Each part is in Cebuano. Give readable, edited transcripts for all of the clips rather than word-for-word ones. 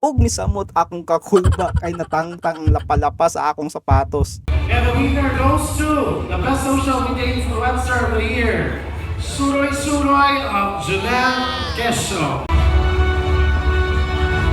Ug misamot akong kakulba kay natangtang ang lapalapa sa akong sapatos. And the winner goes to the best social media influencer of the year, Suroy Suroy of Janelle Kesho.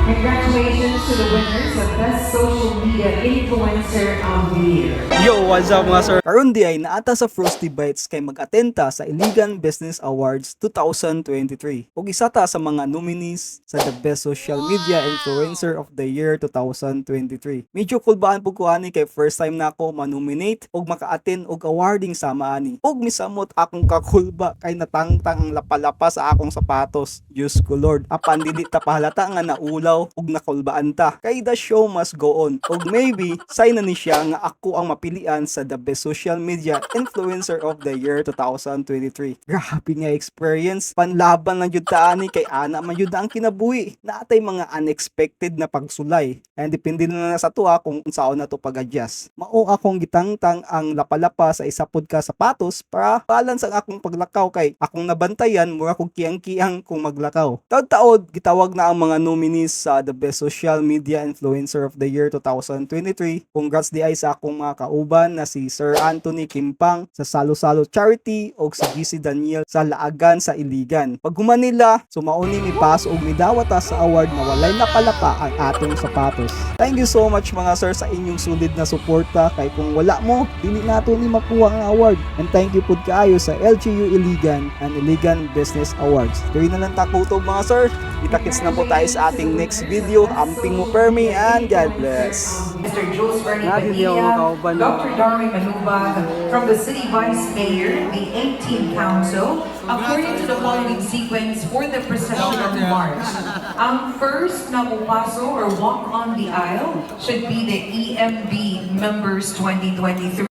Congratulations to the winners of Best Social Media Influencer of the Year. Yo, what's up, mga sir? Karon diay naa ta sa Frosty Bites kay mag-attend ta sa Iligan Business Awards 2023. Ug isa ta sa mga nominees sa the Best Social Media Influencer of the Year 2023. Medyo kulbaan pud ko ani kay first time na ako ma-nominate ug maka-attend og awarding sama ani. Ug misamot akong kakulba kay natangtang ang lapalapa sa akong sapatos. Diyos ko Lord, apan dili ta pahalata nga naulaw ug nakulbaan ta. Kay the show must go on. Ug maybe sign na ni siya nga ako ang mapilian sa the Best Social Media Influencer of the Year 2023. Grabe nga experience. Panlaban lang jud ta ani kay ana man jud ang kinabuhi. Naa tay mga unexpected na pagsulay. And depende na lang sa tuwa kung unsaon na to pag-adjust. Mao akong gitangtang ang lapalapa sa isa pod ka sapatos para balance ang akong paglakaw kay akong nabantayan mura kog kiyang-kiyang kung maglakaw. Taod-taod gitawag na ang mga nominees sa the Best Social Media Influencer of the Year 2023. Congrats diay sa akong mga kauban na si Sir Anthony Kimpang sa Salo-Salo Charity o si GC Daniel sa Laagan sa Iligan. Pag human nila, sumauni mi paso og midawat ta sa award na walay napalapa ang atong sapatos. Thank you so much, mga sir, sa inyong solid na suporta kay kung wala mo, dili nato ni makuha ang award. And thank you pud kaayo sa LGU Iligan and Iligan Business Awards. Diri na lang ta kutob, mga sir. Kita-kits na po tayo sa ating next video. Amping mo permi and God bless. Mr. Jules Bernie Natin yung Padilla, kauban. Dr. Darwin Manubag, from the City Vice Mayor, the 18th Council, according to the following sequence for the processional march. Ang first na mupaso or walk on the aisle should be the EMB members 2023.